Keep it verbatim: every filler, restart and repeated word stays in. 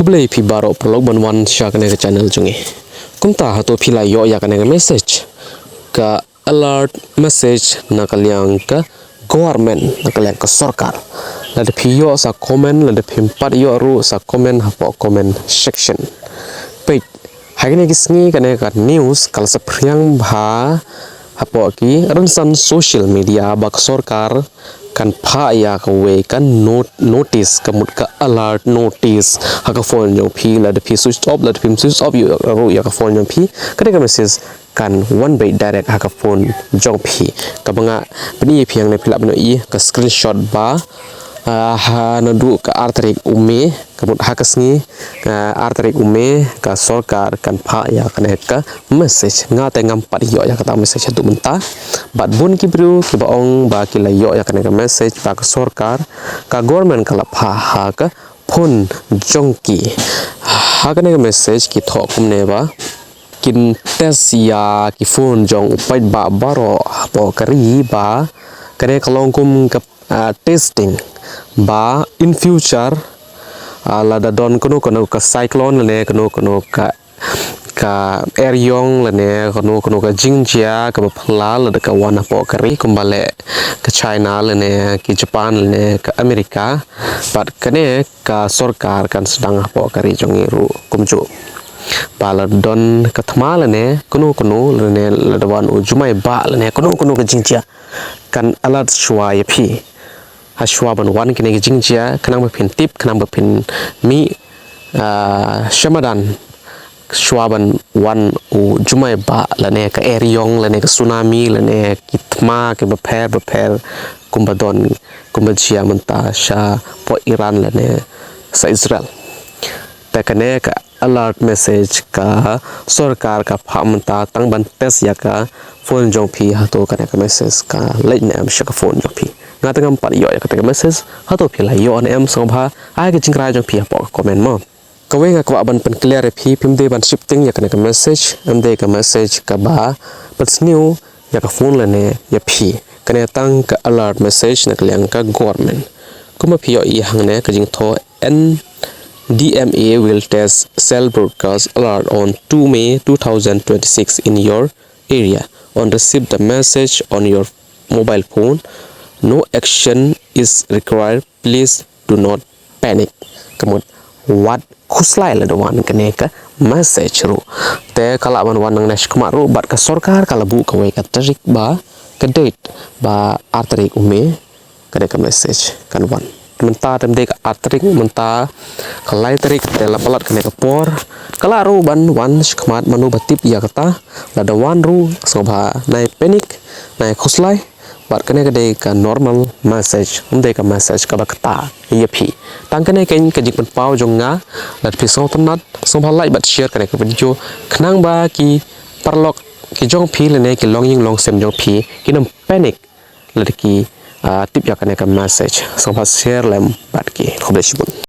Khublei phi baroh paralok ban wan sha kane ka channel jong ngi. Kumta hato phi la ïoh ïa kane ka message, ka alert message na ka liang ka government, na ka liang ka sorkar? Lada phi ïoh sa comment, lada phim pat ïoh ruh sa comment hapoh comment section. Peit, ha kine ki sngi kane ka news ka la saphriang bha hapoh ki rynsan social media ba ka sorkar kan phah ïa kawei ka not-, notice, ka mut ka alert notice ha ka phone jong phi. Lada phi switch off, lada phim switch off ïa, ruh ïa ka phone jong phi, kane ka message kan wan beit direct ha ka phone jong phi. Kaba nga pyni ïa phi hangne, phi lah ban ïohi ka screenshot ba, ah, ha naduh ka ar tarik u May, ka mut ha ka sngi, ah, ar tarik u May, ka sorkar kan phah ïa kane ka message. Nga te ngam pat ïoh ïa kata message haduh mynta. Bad bun ki briew kiba ong ba ki la ïoh ïa kane ka message ba ka sorkar, ka government ka la phah ha ka phone jong ki. Ha kane ka message ki thoh kumne ba kin test ïa ki phone jong u paidbah baroh hapoh ka ri ba kane ka long kum ka, ah, testing ba in future, ah, lada don kano kano ka cyclone lane kano kano ka, ka eriong lane kano kano ka jingjia kaba phylla lada ka wan hapoh ka ri kumba leh ka China lane ki Japan lane ka America, bad kane ka sorkar kan sdang hapoh ka ri jong ngi ruh kumjuh. Ba lada don ka thma lane kano kano lane lada wan u jumai bah lane kano kano ka jingjia, kan alert shuwa ïa phi. Ha shuwa ban wan kine ki jingjia, khnang ba phin tip, khnang ba phin mih, ah, shamadan shuwa ban wan u jumai bah lane ka eriong lane ka tsunami lane ki thma kiba pher ba pher kumba don, kumba jia mynta shapoh Iran lane sha Israel. Te kane ka alert message ka sorkar ka phah mynta tang ban test ïa ka phone jong phi, hato kane ka message ka leit ne em sha ka phone jong phi. Nga te ngam pat ïoh ïa kata ka message, hato phi la ïoh ne em? Sngewbha ai ka jingkren jong phi hapoh ka comment mo. Kawei nga kwah ban pynclear ïa phi, phim dei ban shifting ïa kane ka message, em dei ka message kaba pynsniew ïa ka phone lane ïa phi. Kane tang ka alert message na ka liang ka government. Kumba phi ïohi hangne ka jingthoh, N D M A will test cell broadcast alert on two May two thousand twenty-six in your area. On receive the message on your mobile phone, no action is required. Please do not panic. Ka mut wat khuslai lada wan kane ka message ruh. Te ka lah ban wan nangne shakhmat ruh, bad ka sorkar ka la buh kawei ka tarik ba, ka date ba ar tarik u May, kane ka message kan wan. Mynta te ym dei ka ar tarik, mynta ka lai tarik te la palat kane ka por. Ka lah ruh ban wan shakhmat, mano ba tip ïa kata. Lada wan ruh sngewbha nai panic, nai khuslai. Bad kane ka dei ka normal message, ym dei ka message kaba kata ïa phi. Tang kane keiñ ka jingpynpaw jong nga. Lada phi sngewtynnat, sngewbha like bad share kane ka video, khnang ba ki paralok ki jong phi lane ki longïing longsem jong phi kin ym panic lada ki, ah, tip ïa kane ka message. Sngewbha share lem bad ki. Khublei shibun.